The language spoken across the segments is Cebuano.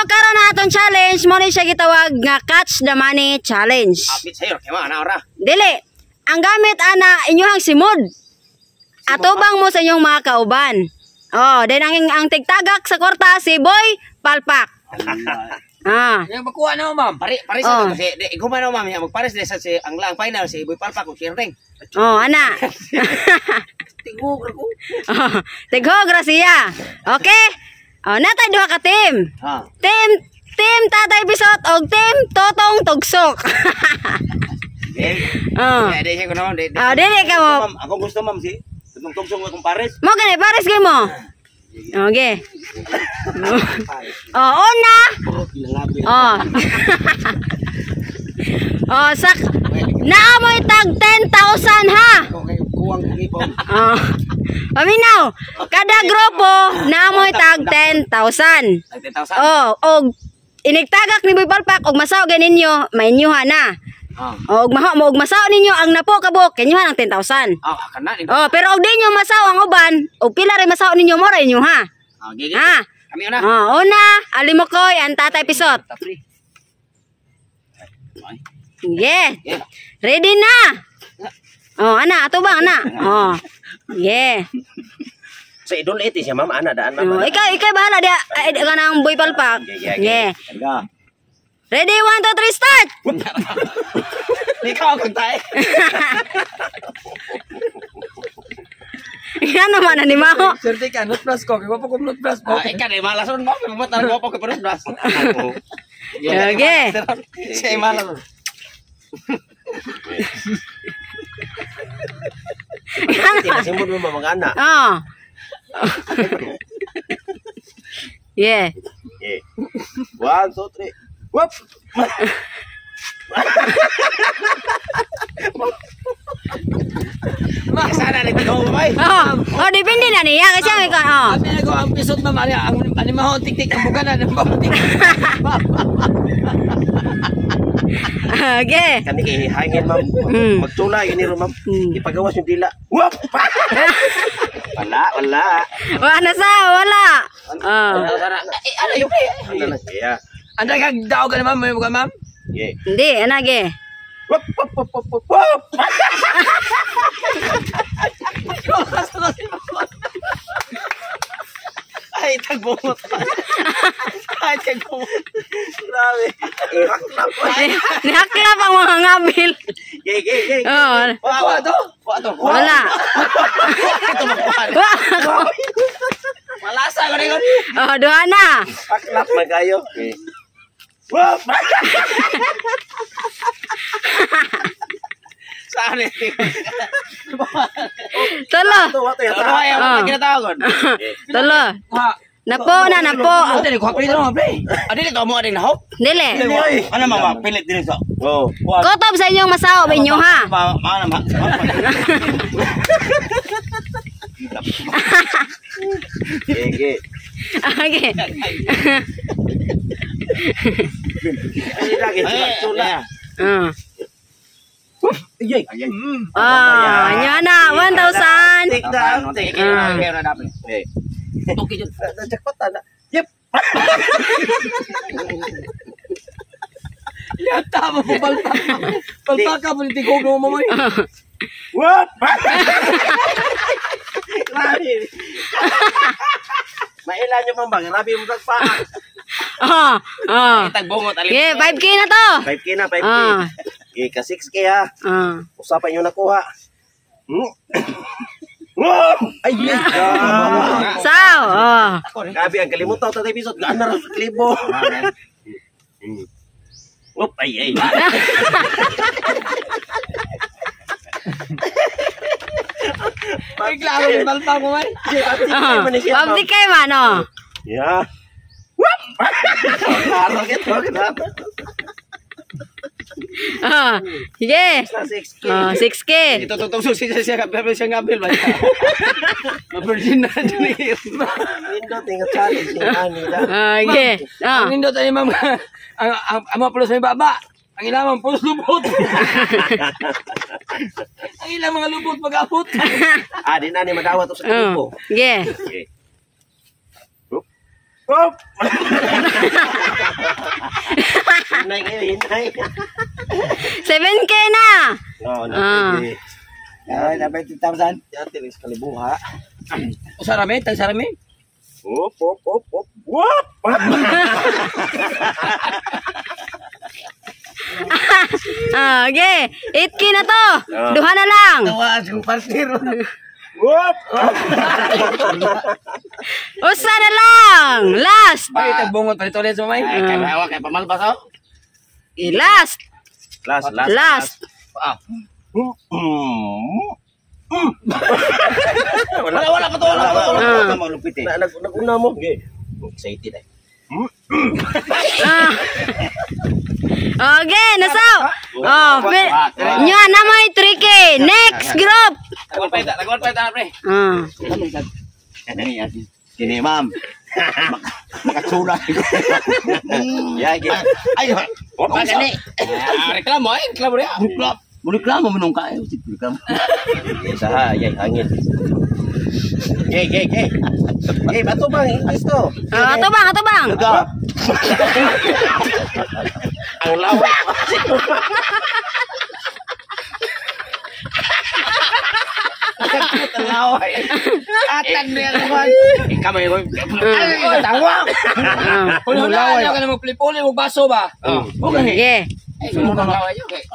karon na atong challenge mo ni siya gitawag nga Catch the Money Challenge. Apit sa'yo, kaya mga ana ora. Dili. Ang gamit ana inyuhang simod. Atubang mo sa inyong mga kauban. Oh, then ang tigtagak sa kwarta si Boy Palpak. Ah. Yung makuha na mo, ma'am. Pare pare Oh. sa si di iguman na ma'am, magpares di sa si ang lang final si Boy Palpak ug si Ring. Oh, ana. Tingog ra ko. Oh, tighog ra siya. Okay? Oh, natay duha ka team. Ha. Team Team Tatay Pisot og Team Totong Tugsok. Okay. Oh. Di siya ko na ma'am. Di. Oh, dili ka mo. Ma'am, ako gusto ma'am si Tutong tugsong akong pares. Mo gani pares gyud mo. Okay. Oh, una. Oh. Oh, sak naamoy tag 10,000 ha. Kuwang kong ipon. Oh. Paminaw, kada grupo naamoy tag 10,000. Tag 10,000. Oh, og inigtagak ni Boy Palpak og masaw ganinyo, mainyuha na. Ah. Og maho mo og masaw ninyo ang napo kabuk, kinyuha ng 10,000. Ah, kana ni. Oh, pero og di nyo masaw ang uban, og pila rin masaw ninyo mo ra inyo ha. Ah, gigi. Ha. Kami una. Oh, una, Alimokoy ang Tatay Pisot. Yeah. Yeah. Ready na. Oh, ana, ato ba ana? Oh. Yeah. Sa idol iti siya ma'am, ana daan ma'am. Oh, ikaw bahala dia ay, di ka ng Boy Palpak. Yeah. Yeah. Ready, 1, 2, 3, start. Ikaw akong tae. Yan naman na ni Maho. Swerte ka, not plus ko. Kaya pa kong not plus ko. Ah, ikaw na malason mo, mabutan ko pa kay pares bras. Okay. Siya malason. Simod mo ma'am ang ana. Oh. Yeah. Okay. 1, 2, 3. Whoop! Sana ni tigaw bay. Oh, oh depende na niya kasi ang ikaw. Oh. Sabi na ko, ang pisot, ma'am. Ano, ang animahon, tik-tik, ang buka na, ang tik. Okay. Kani kay hangin ma'am. Magtula yun ni ro ma'am. Ipagawas yung dila. Whoop! Wala, wala. Wala sa, wala. Oh. Sana. Eh, ano yung pre? Ano na siya? Ang daghang daog ka na, ma'am. May buka, ma'am. Yeah. Hindi, ana ge. Whoop, whoop, whoop, whoop, whoop, whoop. Ay, tagbungot. Ay, tagbungot. Grabe. Ihaklap. Nihaklap ang mga ngabil. Gay, gay, gay. Oh. Wa to. Wa to. Wala. Ito makuha. Wa. Malasa ko rin. Oh, duha na. Haklap man kayo. Okay. Whoop! Saan eh? Tulo. Ito, wato yata. Ano ay Ah. ang ginatawagon? Tulo. Kuha. Napo na, napo. Ate, kuha pre, no, pre. Adili to mo ading nahop. Dili. Ano mama pilit din so. Oh. Kotob sa inyong masaw ba inyo ha? Ma ma ma. Gay, gay. Okay. Ay, lagi tula. Oh. Ayay. Oh, inyo na 1,000. Take down. Take Ah. Okay. Tuki jud. Jackpot na. Yep. Yata mo po, palpak. Palpak ka, politik ko mo, ma'am. Whoop! Grabe. Mailan nyo pang ba? Grabe yung tagpa. Oh, oh. Tagbungot alin. Okay, 5K na to. 5K na, 5K. Ah. Okay, ka 6K ha. Oh. Usapan nyo nakuha. Hmm? Whoop! Ay, ay. Saw. Oh. Grabe, ang kalimutan tatay Pisot. Gaan na rin sa klibo. Whoop! Ay, ay. Ay, klaro yung palpak mo, ma'am. Oh. Public kay man, oh. Yeah. Whoop! Klaro, kito, klaro. Oh. Sige. Sa 6K. Oh, 6K. Ito tutong susi siya siya siya ngabil ba. Ma-virgin na jud ni. Nindot nga challenge yung ani da. Okay. Oh. Ang nindot ay, ma'am. Ang mga pulos may baba. Ang ilang mga pulos lubot. Ang ilang mga lubot mag-abot. Ah, di na ni madawat to sa Oh. klibo. Sige. Okay. Whoop. Whoop! Hinay kayo, hinay. 7K na. No, na. Ay, dapat 2,000. Yate rin sa kalibuha. Usarami, tagsarami. Op, op, op, op. Whoop! Okay. 8K na to. Duha na lang. Tawa sa partner. Whoop! Usa na lang. Last. Ay, tagbungot pa dito ulit sa mamay. Ay, kay bawa kay pamalbas oh. Last. Last, last. Last. Ah. Wala, wala pa to, wala pa to. Ah. Wala malupit eh. Naguna mo. Okay. Excited eh. Ah. Okay, nasaw. Oh, nya na may 3K. Next group. Nagwan pa ita, pre. Ah. Kini ma'am. Makatsulay. Yeah, yeah. Ay, Wala gani. Reklamo ay, reklamo rin. Reklamo mo nung kayo, reklamo. Isa yay hangin. Gay, gay, gay. Gay, bato bang English to? Ah, ato bang, ato bang. Ang lawak. Ang lawak. Atan niya naman. Ikaw may Ay, tawa. Hula-hula ka na magpuli-puli, magbaso ba? Okay. Okay. Ay,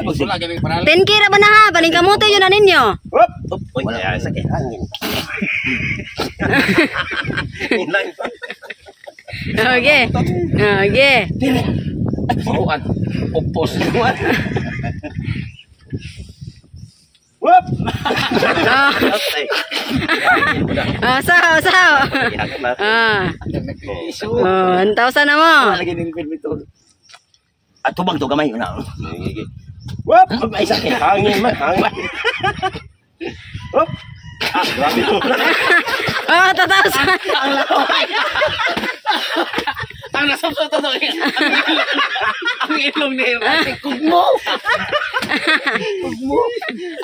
magsula gabi para. 10K ra ba na ha? Paningkamote yun na ninyo. Whoop! Uy, ay, sakit hangin. Hinay pa. Okay. Okay. Buwan. Upos. Whoop! Ah, ah, saw, saw. Ah. Oh, 1,000 na mo. Lagi ning permito. Ato bang to gamay na. Whoop! Ay, sakit hangin man, hangin. Whoop! Ah, grabe to. Oh, 2,000. Ang nasabsot to. Ang ilong ni Ate Kugmo. Kugmo.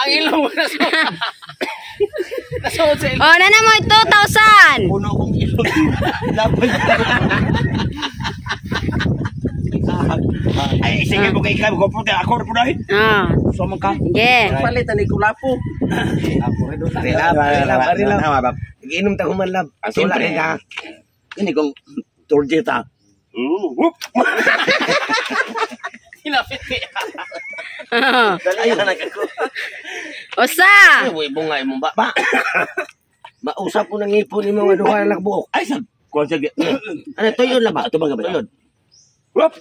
Ang ilong mo nasabsot. Nasabsot sa ilong. Oh, nana mo 2,000. Puno kong ilong. Laban. Ay, sige mo kay Ikram, ko puti ako po dahil. Ah. So man ka. Okay. Palit ani kulapo. Relap, relap, relap. Inom ta humanlab. Ang Siyempre. ka. Ini kong torjeta. Whoop! Hinapit niya. Dali na ako. Usa. Uy, bunga imong ba. Ba. Mausap ko ng ipon ni mga duha na buok. Ay sa kuan sige. Ano tuyod na ba? Ato bang gamay? Tuyod. Whoop!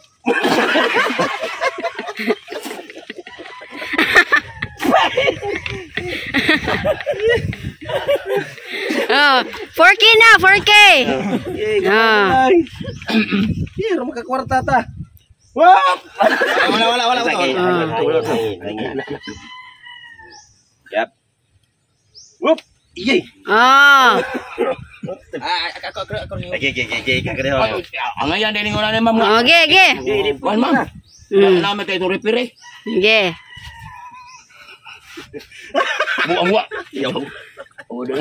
Oh, 4K na, 4K. Yay, Ah. Here, makakwarta ta. Whoop! Wala wala wala. Sakit, hangin, hangin, hangin. Yap. Whoop! Yay! Oh. Ah, ako. Okay, okay, okay, okay. Ang ayan din ko na ni ma'am. Okay, okay. Kuan ma'am. Wala naman tayo itong repair eh. Okay. Buang wa. Yaw. Oh, dah.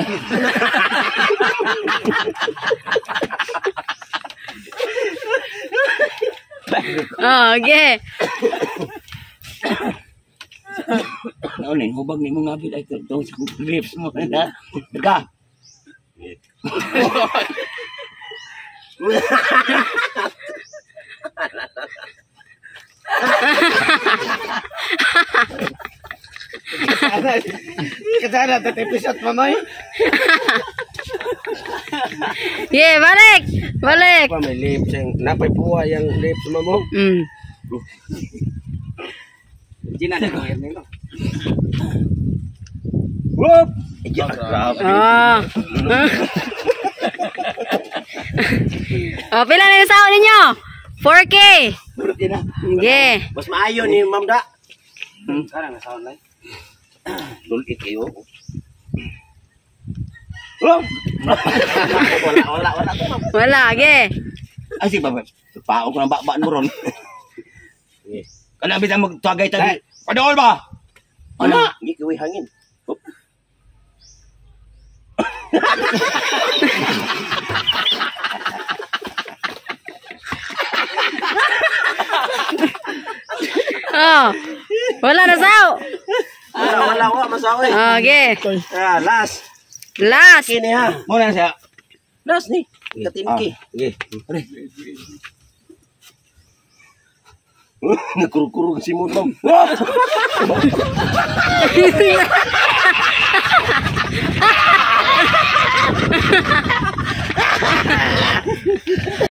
Oh, okay. Ano ni hubag ni mo nga bil ay tong sa lips mo na. Ka. Kasana, episode mamay. Yeah, balik. Balik. Pa may lips yung napay puwa yung lips mo. Gina na ko nilo. Whoop! Ya, grabe. Oh. Oh, pila na yung sahod ninyo? 4K. Okay. Mas maayo ni Ma'am Da. Sana nga sahod lang. Lulit kayo. Whoop! Wala, wala, wala. Wala, okay. Ay sige ba. Pao ko ng bakba mo ron. Kana bitang magtagay tagi. Padol ba? Ana. Hindi kayo hangin. Whoop. Oh. Wala na saw. Wala, wala, wala, masaw eh. Okay. Ah, last. Last. Kini ha. Mo na siya. Last ni. Katinki. Ah, sige. Nagkurukuro si mo, ma'am.